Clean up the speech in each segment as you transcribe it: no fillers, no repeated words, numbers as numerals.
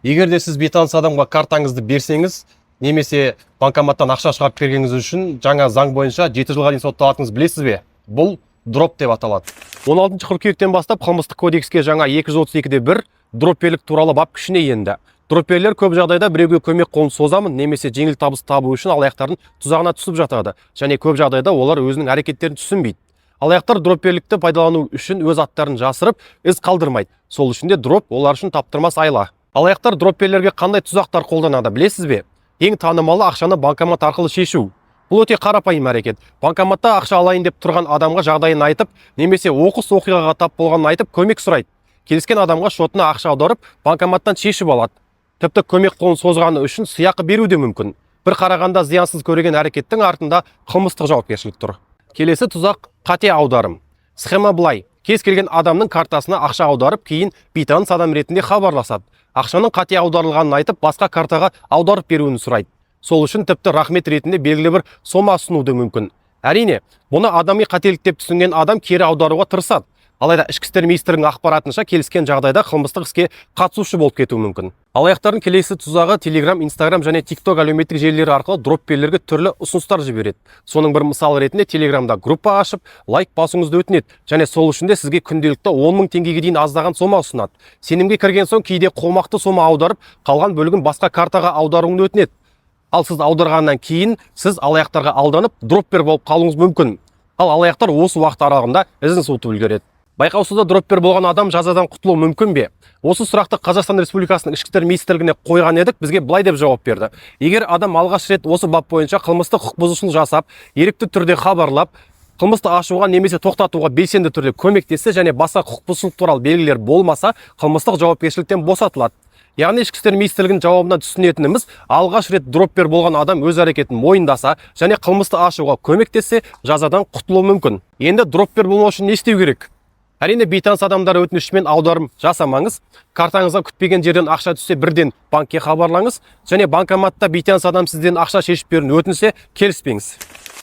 Егер де сіз бейтаныс адамға картаңызды берсеңіз немесе банкоматтан ақша шығарып бергеніңіз үшін жаңа заң бойынша 7 жылға дейін сотталатыныңызды білесіз бе? Бұл дроп деп аталады. 16 қыркүйектен бастап Қылмыстық кодекске жаңа 232-де 1 дропперлік туралы бап күшіне енді. Дропперлер көп жағдайда біреуге көмек қолын созамын немесе жеңіл табыс табу үшін алаяқтардың тұзағына түсіп жатады және көп жағдайда олар өзінің әрекеттерін түсінбейді. Алаяқтар дропперлікті пайдалану үшін өз аттарын жасырып, із қалдырмайды. Сол үшін де дроп олар үшін таптырмас айла. Алаяқтар дропперлерге қандай тұзақтар қолданады, білесіз бе? Ең танымалы — ақшаны банкомат арқылы шешу. Бұл өте қарапайым әрекет. Банкоматта ақша алайын деп тұрған адамға жағдайын айтып немесе оқыс оқиғаға тап болғанын айтып, көмек сұрайды. Келіскен адамға шотына ақша аударып, банкоматтан шешіп алады. Тіпті көмек қолын созғаны үшін сыйақы беру де мүмкін. Бір қарағанда зиянсыз көрінген әрекеттің артында қылмыстық жауапкершілік тұр. Келесі тұзақ — қате аударым. Схема былай: кез келген адамның картасына ақша аударып, кейін бейтаныс адам ретінде хабарласады. Ақшаның қате аударылғанын айтып, басқа картаға аударып беруін сұрайды. Сол үшін тіпті рахмет ретінде белгілі бір сома ұсынуы да мүмкін. Әрине, бұны адами қателік деп түсінген адам кері аударуға тырысады. Алайда Ішкі істер министрлігінің ақпаратынша, келіскен жағдайда қылмыстық іске қатысушы болып кетуі мүмкін. Алаяқтардың келесі тұзағы: Телеграм, Инстаграм және Тикток әлеуметтік желілері арқылы дропперлерге түрлі ұсыныстар жібереді. Соның бір мысалы ретінде Телеграмда группа ашып, лайк басуыңызды өтінеді және сол үшін де сізге күнделікті 10 мың теңгеге дейін аздаған сома ұсынады. Сенімге кірген соң кейде қомақты сома аударып, қалған бөлігін басқа картаға аударуыңды өтінеді. Ал сіз аударғаннан кейін сіз алаяқтарға алданып, дроппер болып қалуыңыз мүмкін. Ал алаяқтар осы уақыт аралығында ізін суытып үлгереді. Байқаусызда дроппер болған адам жазадан құтылуы мүмкін бе? Осы сұрақты Қазақстан Республикасының Ішкі істер министрлігіне қойған едік, бізге былай деп жауап берді: егер адам алғаш рет осы бап бойынша қылмыстық құқық бұзушылық жасап, ерікті түрде хабарлап, қылмысты ашуға немесе тоқтатуға белсенді түрде көмектессе және басқа құқық бұзушылық туралы белгілер болмаса, қылмыстық жауапкершіліктен босатылады. Яғни Ішкі істер министрлігінің жауабынан түсінетініміз, алғаш рет дроппер болған адам өз әрекетін мойындаса және қылмысты ашуға көмектессе, жазадан құтылуы мүмкін. Енді дроппер болмау үшін не істеу керек? Әрине, бейтаныс адамдар өтінішімен аударым жасамаңыз. Картаңызға күтпеген жерден ақша түссе, бірден банкке хабарлаңыз және банкоматта бейтаныс адам сізден ақша шешіп беруін өтінсе, келіспеңіз.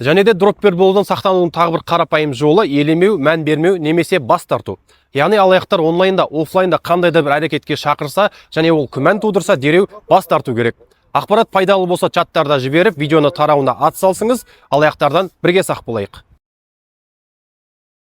Және де дроппер болудан сақтанудың тағы бір қарапайым жолы — елемеу, мән бермеу немесе бас тарту. Яғни алаяқтар онлайнда, офлайнда қандай да бір әрекетке шақырса және ол күмән тудырса, дереу бас тарту керек. Ақпарат пайдалы болса, чаттарда жіберіп, видеоны тарауына атсалысыңыз. Алаяқтардан бірге сақ болайық.